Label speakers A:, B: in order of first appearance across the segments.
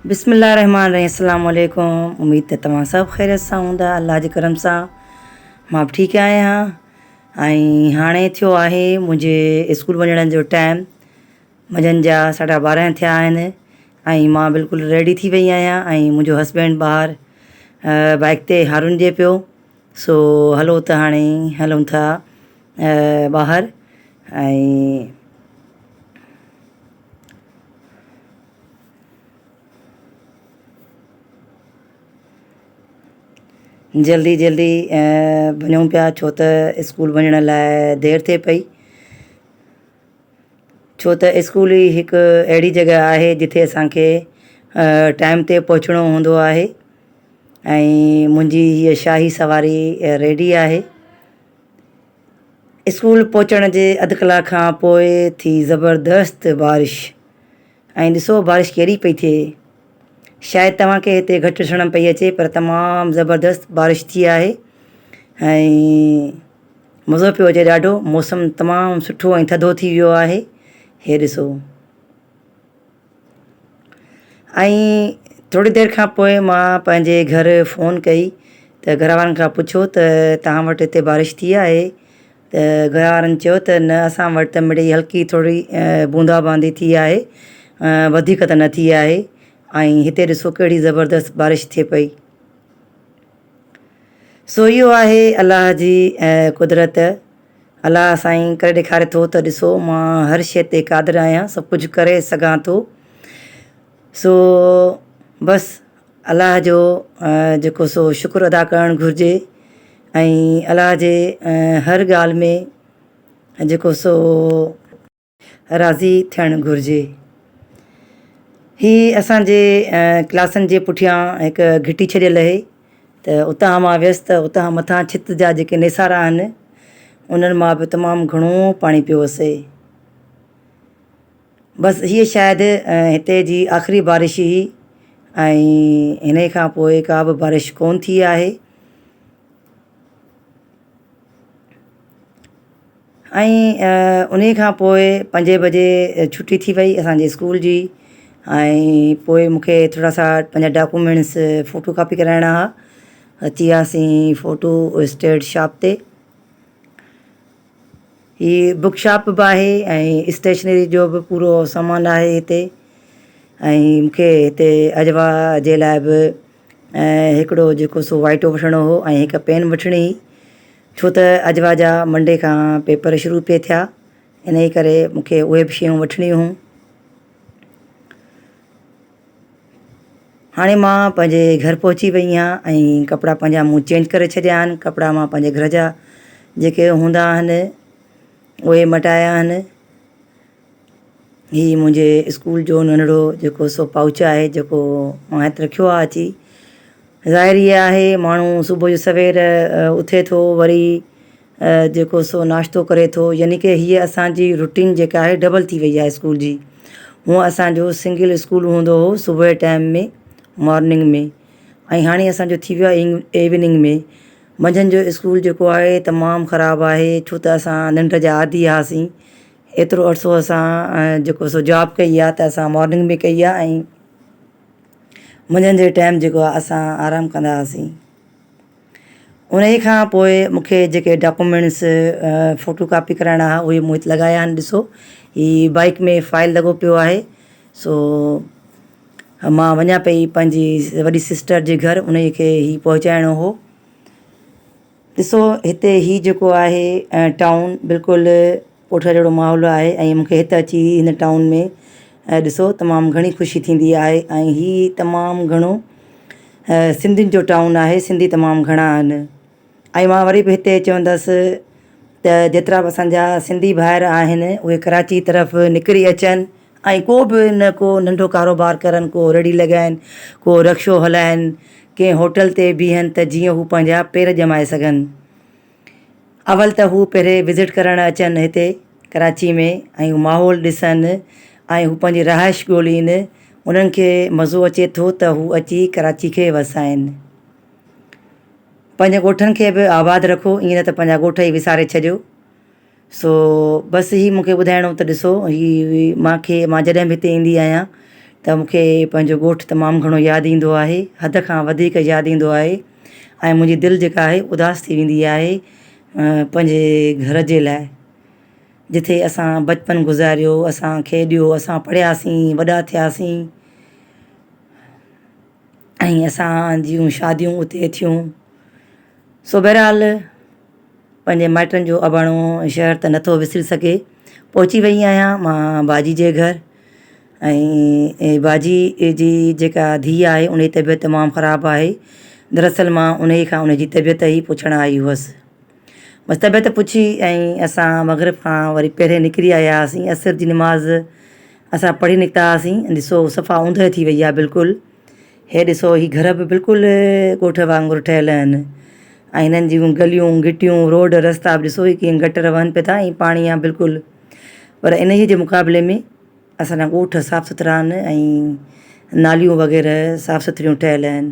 A: بسم الله الرحمٰن الرحيم السلام عليڪم اميد ته توهان سڀ خيريت سان هوندا الله جي ڪرم سان مان به ٺيڪ آهيان ۽ هاڻي ٿيو آهي منهنجي اسڪول وڃڻ جو ٽائيم منجهند جا ساڍا ٻارهن ٿيا آهن ۽ مان بلڪل ريڊي ٿي وئي آهيان ۽ منهنجو هسبينڊ ٻاهر بائيڪ تي هارن ڏئي پيو سو هلو ته هاڻي هلون ٿا ٻاهر ۽ جلدي جلدي وڃون پيا ڇو ته اسڪول وڃڻ لاء دير ٿئي پئي ڇو ته اسڪول ئي هڪ اهڙي جڳهه آهي جتي اسانکي ٽائيم تي پهچڻو هوندو آهي ۽ منهنجي هيء شاهي سواري ريڊي آهي اسڪول پهچڻ جي اڌ ڪلاڪ کان پوء ٿي زبردست بارش ۽ ڏسو بارش ڪهڙي پئي ٿئي شايد توهان کي هتي گهٽ ڏسڻ ۾ پئي اچي پر تمام زبردست بارش ٿي آهي ۽ مزو پيو اچي ڏاڍو موسم تمام سٺو ۽ ٿڌو ٿي ويو آهي هي ڏسو ۽ ٿوري دير کان پوء مان پنهنجي گهر فون ڪئي ته گهر وارن کان پڇيو ته توهان وٽ هتي بارش ٿي آهي ته گهر وارن چيو ته نه اسان وٽ ته مڙئي هلڪي ٿوري بوندا باندي ٿي آهي وڌيڪ ته نه ٿي آهي ۽ هتي ڏسو ڪهڙي زبردست بارش ٿئي پئي سو اهو آهي الله جي قدرت الله سائين ڪري ڏيکاري ٿو ته ڏسو مان هر شيء تي قادر آهيان سڀ ڪجهه ڪري سگهان ٿو سو بس الله جو جيڪو سو شڪر ادا ڪرڻ گهرجي ۽ الله جي هر ڳالهه ۾ جيڪو سو راضي ٿيڻ گهرجي. هي اسان جي ڪلاسن جي پٺيان هڪ گهٽي ڇڏيل اهي ته اتان مان ويس ته اتان مٿان ڇت جا جيڪي نيسارا آهن انهن مان به تمام گهڻو پاڻي پيو وسي. بس هيء شايد هتي جي آخري بارش هئي ۽ هن کان پوء ڪا به بارش ڪونه ٿي آهي. ۽ انهي کان پوء پنجين بجي ڇٽي ٿي وئي اسان جي اسڪول جي ۽ پوء مون کي ٿورا سا پنهنجا ڊاڪومينٽس فوٽو ڪاپي ڪرائڻا هئا اچي وياسين فوٽو اسٽيٽ شاپ تي هي بڪ شاپ به آهي ۽ اسٽيشنري جو به پورو سامان آهي هتي ۽ مون کي هتي اجوا جي لاء به هڪڙو جيڪو سو وائٽو وٺڻو هو ۽ هڪ پين وٺڻي هئي ڇو ته اجوا جا منڊي کان پيپر شروع پئي ٿيا انهي ڪري مون کي اهي به شيون وٺڻيون هيون. هاڻي مان پنهنجي گهر پهچي وئي آهيان ۽ ڪپڙا پنهنجا مون چينج ڪري ڇڏيا آهن ڪپڙا مان پنهنجي گهر جا جيڪي هوندا آهن اهي مٽايا آهن. هي منهنجي اسڪول جو ننڍڙو جيڪو سو پائوچ آهي جيڪو مان هت رکيو آهي اچي ظاهر هي آهي ماڻهو صبح جو سوير اٿي ٿو وري جيڪو سو ناشتو ڪري ٿو يعني ڪه هيء اسانجي روٽين جيڪا آهي ڊبل ٿي وئي آهي اسڪول جي هونء اسانجو سنگل اسڪول هوندو هو صبح جي ٽائيم ۾ مارننگ ۾ ۽ هاڻي اسانجو ٿي ويو آهي ايوننگ ۾ منجهند جو اسڪول جيڪو آهي تمام خراب آهي ڇو ته اسان ننڊ جا عادي هئاسين ايترو عرصو اسان جيڪو سو جاب ڪئي آهي ته اسان مارننگ ۾ ڪئي آهي ۽ منجهند جي ٽائيم جيڪو آهي اسان آرام ڪندا هئاسين ان کان پوء مون کي جيڪي ڊاڪومينٽس فوٽو ڪاپي ڪرائڻا هئا اهي مون هت لڳايا آهن ڏسو هي بائيڪ ۾ فائل لڳو پيو آهي سو مان وڃان پئي پنهنجي وڏي سسٽر جي گهر ان کي هي پهچائڻو هو ڏسو هتي هي جيڪو آهي ٽائون بلڪل ڳوٺ جهڙو ماحول آهي ۽ مون کي هت اچي هن ٽائون ۾ ڏسو تمام گهڻي خوشي ٿيندي آهي ۽ هي تمام گهڻو سنڌين جو ٽائون آهي سنڌي تمام گهڻا آهن ۽ مان وري به هتي چوندس ته جيترا به اسان جا سنڌي ڀائر آهن اهي ڪراچي طرف نڪري اچن ۽ ڪو به نه ڪو ننڍو ڪاروبار ڪرن، ڪو ريڙهي لڳائين، ڪو رڪشو هلائين، ڪنهن هوٽل تي بيهن ته جيئن هو پنهنجا پير ڄمائي سگهن. اول ته هو پهرين وزٽ ڪرڻ اچن هتي ڪراچي ۾ ۽ هو ماحول ڏسن ۽ هو پنهنجي رهائش ڳولين، انهن کي مزو اچي ٿو ته هو اچي ڪراچي کي وسائين. پنهنجي ڳوٺن کي به آباد رکو، ائين نه ته پنهنجا ڳوٺ ئي وساري ڇڏيو. سو بس هي مون کي ٻڌائڻو ته ڏسو هي مان کي مان جڏهن به هتي ايندي آهيان ته مون کي پنهنجو ڳوٺ تمام گهڻو ياد ايندو آهي حد کان وڌيڪ ياد ايندو آهي ۽ منهنجي دل جيڪا آهي اداس ٿي ويندي آهي پنهنجي گهر جي لاء جتي اسان بچپن گذاريو اسان کيڏيو اسان پڙهياسين وڏا ٿياسين ۽ اسان جون شاديون اتي ٿيون سو بهرحال پنهنجي مائٽن جو اباڻو شهر ته نٿو وسري سگهي پهچي وئي آهيان مان باجي جي گهر ۽ باجي جي جيڪا ڌيء آهي ان جي طبيعت تمام خراب آهي دراصل مان ان کان ان جي طبيعت ئي پڇڻ آئي هئس بس طبيعت پڇي ۽ اسان مغرب کان وري پهرين نڪري آيا هئاسين عصر جي نماز اسان پڙهي نڪتا هئاسين ڏسو صفا اوندهه ٿي وئي آهي بلڪل هي ڏسو هي گهر به بلڪل ڳوٺ وانگر ٺهيل آهن ۽ هنن جون گليون گهٽيون روڊ رستا به ڏسو هي ڪيئن گٽر وهن پيا ٿا ۽ پاڻي آهي بلڪل پر انهيء جي مقابلي ۾ اسان جا ڳوٺ صاف سٿرا آهن ۽ ناليون وغيره صاف سٿريون ٺهيل آهن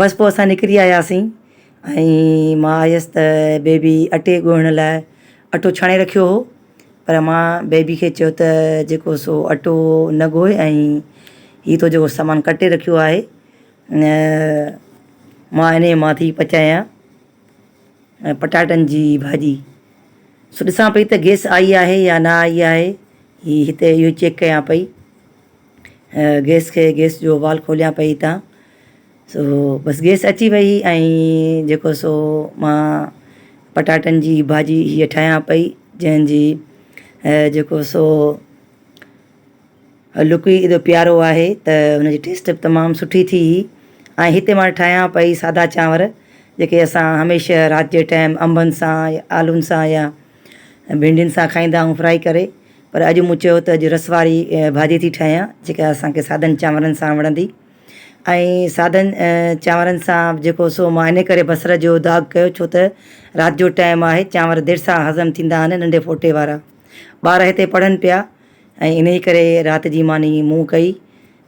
A: بس پوء اسان نڪري آياسين ۽ مان آيس ته بيبي اٽي ڳوهڻ لاء اٽو ڇاڻي رکيو هو پر مان بيبي کي چيو ته جيڪو سو اٽو نه ڳوهه ۽ هي تو جيڪو سامان ڪٽي رکيو آهي مان انهيء مان ٿي پچايان پٽاٽن جي ڀاڄي سو ڏسان پئي ته گئس آئي آهي يا نه آئي آهي هي هتي اهو چيڪ ڪيان پئي گئس کي گئس جو وال کوليان پئي هتان سو بس گئس اچي وئي ۽ جيڪو سو مان پٽاٽن جي ڀاڄي هيء ٺاهيان پئي جنهن جي جيڪو سو لڪ ئي ايڏو پيارو آهي ته هن جي ٽيسٽ به تمام سٺي ٿي هئي ۽ هتي مان ٺاهيان پئي سادا چانور جيڪي اسان هميشه رات جي ٽائيم انبن سان يا آلن سان يا ڀينڊين سان کائيندا آهيون فرائي ڪري پر اڄ مون چيو ته اڄ رس واري ڀاڄي ٿي ٺاهيان جيڪا اسان کي سادن چانورن سان وڻندي ۽ سادن چانورن سان جيڪو سو مان ان ڪري بصر جو داغ ڪيو ڇو ته رات جو ٽائيم آهي چانور دير سان هضم ٿيندا آهن ننڍي ڦوٽي وارا ٻار هتي پڙهن پيا ۽ انهي ڪري رات جي ماني مون ڪئي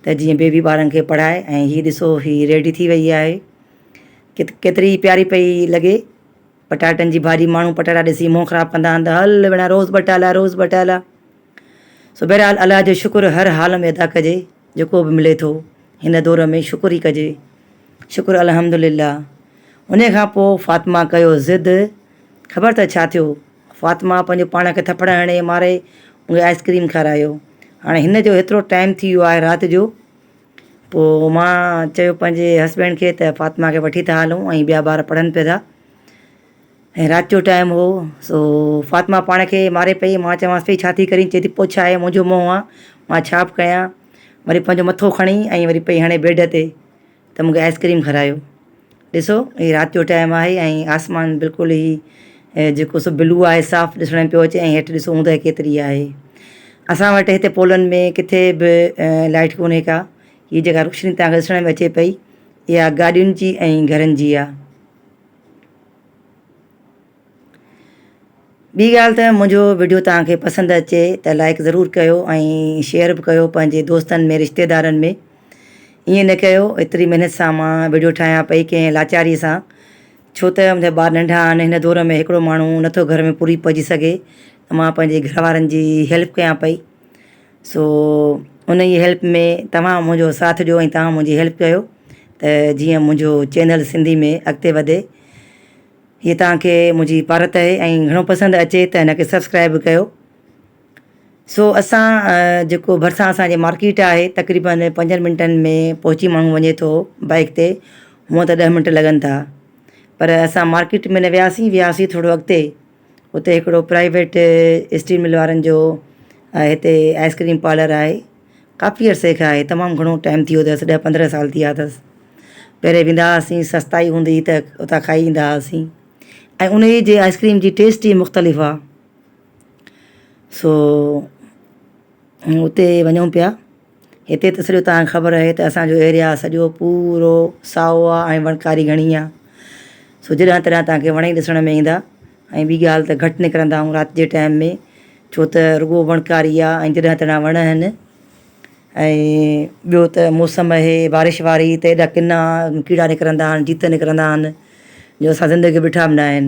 A: ته جيئن بيبي ٻارن کي پڙهائي ۽ هي ڏسو هي ريڊي ٿي وئي آهي ڪيتري پياري پئي لڳي پٽاٽن جي ڀاڄي ماڻهو پٽاٽا ڏسي منهن خراب ڪندا آهن ته هل ويڻا روز ٻٽالا روز ٻٽالا سو بهرحال الله جو شڪر هر حال ۾ ادا ڪجي جيڪو به ملي ٿو هن دور ۾ شڪر ئي ڪجي شڪر الحمد لله ان کان پوء فاطمه ڪيو ضد خبر ته ڇا ٿيو فاطمه پنهنجو پاڻ کي ٿڦڙ هڻي ماري مونکي آئس ڪريم کارايو هاڻي هن جو هيترو ٽائيم ٿي ويو آهي رات جو پوء مان چيو پنهنجي هسبينڊ کي ته فاطمه کي وٺي ٿا هلون ۽ ٻيا ٻار پڙهن پيا ٿا ۽ رات جو ٽائيم هو سو فاطمه پاڻ کي ماري پئي مان چوانس پئي ڇا ٿي ڪرين چئي ٿي پوء ڇا آهي منهنجو منهن آهي مان ڇا به ڪيان وري پنهنجو مٿو کڻي ۽ وري پئي هڻي بيڊ تي ته مونکي آئس ڪريم کارايو ڏسو هي رات جو ٽائيم آهي ۽ آسمان بلڪل ئي جيڪو سو بلو آهي صاف ڏسڻ ۾ پيو اچي ۽ هيٺ ڏسو اوندهه ڪيتري آهي اسان وٽ هتي پولن ۾ ڪٿي به لائٽ ڪونهي ڪا هي جيڪا روشني توهان کي ڏسڻ ۾ اچي پئي اها گاڏين جي ۽ گهرن جي آهي ٻي ڳالهه ته منهنجو وڊيو توهان کي پسند اچي ته لائڪ ضرور ڪيو ۽ شيئر به ڪيو پنهنجي دوستن ۾ رشتيدارن ۾ ائين نه ڪيو ايتري محنت سان مان وڊيو ٺاهيان پئي ڪنهن لاچاري سان ڇو ته منهنجا ٻار ننڍا آهن هن دور ۾ هڪڙو ماڻهو نٿو گهر ۾ پوري پئجي سگهي ته مان پنهنجي گهر وارن جي هيلپ ڪيان پئي سو ان جي هيلپ ۾ توهان منهنجو ساٿ ڏيو ۽ توهان منهنجي هيلپ ڪيو ته جيئن منهنجو چينل سنڌي ۾ اڳتي وڌي هي توهان کي منهنجي پارت آهي ۽ گهڻو پسند اچي ته هن کي سبسڪرائب به ڪيو سو اسان جيڪو ڀرسان اسان جي مارڪيٽ آهي تقريبن پنجن منٽن ۾ پهچي ماڻهو وڃي ٿو بائڪ تي هونء ته ڏهه منٽ لڳن ٿا پر اسان مارڪيٽ ۾ نه وياسين وياسين ٿورو اڳتي اتي هڪڙو پرائيويٽ اسٽيل مل وارن جو هتي آئس ڪريم پارلر آهي ڪافي عرصي کان آهي تمام گهڻو ٽائيم ٿي ويو اٿس ڏهه 15 سال ٿي ويا اٿس پهرين ويندا هئاسين سستائي هوندي هئي ته اتان کائي ايندا هئاسين ۽ ان جي آئس ڪريم جي ٽيسٽ ئي مختلف آهي سو اتي وڃون پيا هتي ته سڄو توهان کي خبر آهي ته اسانجو ايريا سڄو پورو سائو آهي ۽ وڻڪاري گهڻي آهي سو جڏهن تڏهن توهان کي وڻ ئي ڏسڻ ۾ ايندا ۽ ٻي ڳالهه ته گهٽ نڪرندا آهيون رات جي ٽائيم ۾ ڇو ته رڳو وڻڪاري آ ۽ جڏهن تڏهن وڻ آهن ۽ ٻيو ته موسم اهي بارش واري ته ايڏا ڪنا ڪيڙا نڪرندا آهن جيت نڪرندا آهن جو اسان زندگي ڏٺا به نه آهن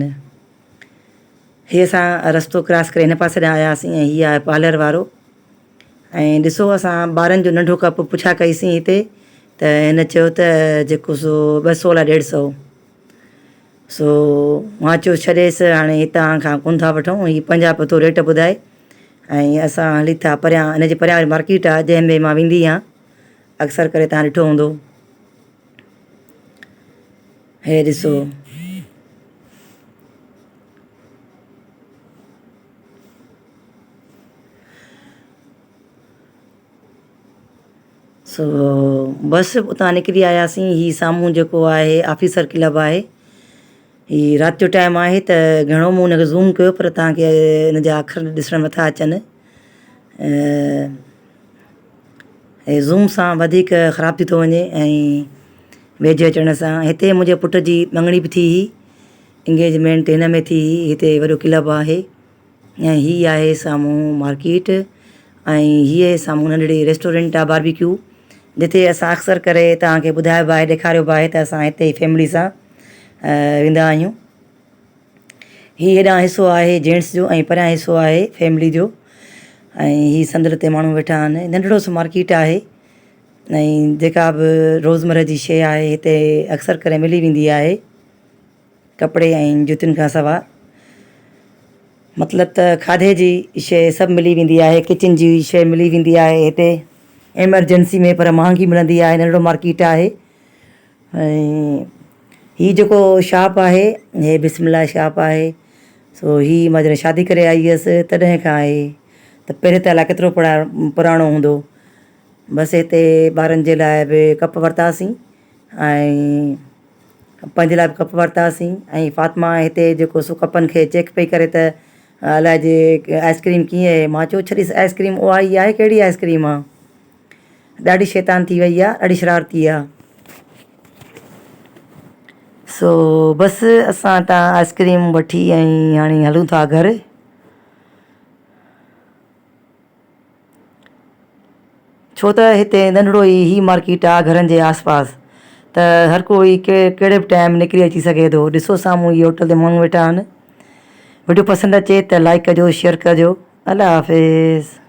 A: هي اسان رستو ڪراس ڪري هن پاسي ڏانهن آياسين ۽ هي آهي پارلر وارو ۽ ڏسو اسان ٻارن جو ننڍو ڪپ پڇا ڪئيسين هتي ته هن چيو ته جيڪو سو 200 لاء 150. سو مان چيو ڇڏيس هاڻي هتان کان ڪونه ٿا وٺون. هي پنجاب ٿو ريٽ ٻڌائي ۽ اسان هلي ٿا پريان، ان جي پريان وري مارڪيٽ آهي جنهن ۾ مان ويندي آهيان اڪثر ڪري، تان ڏٺو هوندو. هي ڏسو، سو بس اتان نڪري آياسين. هي سامهون جيڪو آهي آفيسر ڪلب آهي. هي رات جو ٽائيم آهي ته گهڻو مون ان کي زوم ڪيو پر توهان کي ان جا اکر ڏسڻ نٿا اچن. هي زوم سان وڌيڪ خراب ٿي ٿو وڃي ۽ ويجهي اچڻ سان. هتي منهنجي پٽ جي مڱڻي به ٿي هئي، انگيجمينٽ هن ۾ ٿي هئي. هتي وڏو ڪلب آهي ۽ هي آهي سامهون مارڪيٽ ۽ هيء سامهون ننڍڙي ريسٽورنٽ آهي باربيڪيو، جتي اسان اڪثر ڪري توهان کي ٻڌايو به آهي، ڏيکاريو به آهي ته اسان هتي فيملي سان ويندا آهيون. هي هيڏانهن حصو آهي جينٽس جو ۽ پريان حصو آهي فيملي جو ۽ هي صندل تي ماڻهو ويٺا آهن. ننڍڙو سو مارڪيٽ آهي ۽ جيڪا به روزمره جي شيء آهي هتي اڪثر ڪري ملي ويندي آهي. ڪپڙي ۽ جتين کان سواء مطلب ته کاڌي جي شيء سڀ ملي ويندي آهي، ڪچن جي شيء ملي ويندي آهي هتي ايمرجنسي ۾ پر مهانگي ملندي آهي. ننڍڙو مارڪيٽ آهي ۽ هي جيڪو شاپ آهي هي بسم الله شاپ آهي. سو هي مان جڏهن شادي ڪري آئي هيس تڏهن کان آهي، ته پهرين ته الائي ڪيترو پراڻو هوندو. بس هتي ٻارن جي لاء به ڪپ ورتاسين ۽ پنهنجي لاء به ڪپ ورتاسين ۽ فاطمه هتي جيڪو سو ڪپن کي چيڪ پئي ڪري ته الائجي آئسڪريم ڪيئن آهي. مان چيو ڇڏيس آئسڪريم اها ئي آهي، ڪهڙي آئسڪريم آ، ڏاڍي شيطان ٿي وئي آ، ڏاڍي شرارتي آ. سو بس اسان تان آئسڪريم وٺي ۽ هاڻي هلون ٿا گهر. ڇو ته هتي ننڍڙو ئي هي مارڪيٽ آ گهرن جي آس پاس ته هر ڪوئي ڪهڙي به ٽائيم نڪري اچي سگهي ٿو. ڏسو سامهون هي هوٽل تي ماڻهو ويٺا آهن. وڊيو پسند اچي ته لائيڪ ڪجو، شيئر ڪجو. الله حافظ.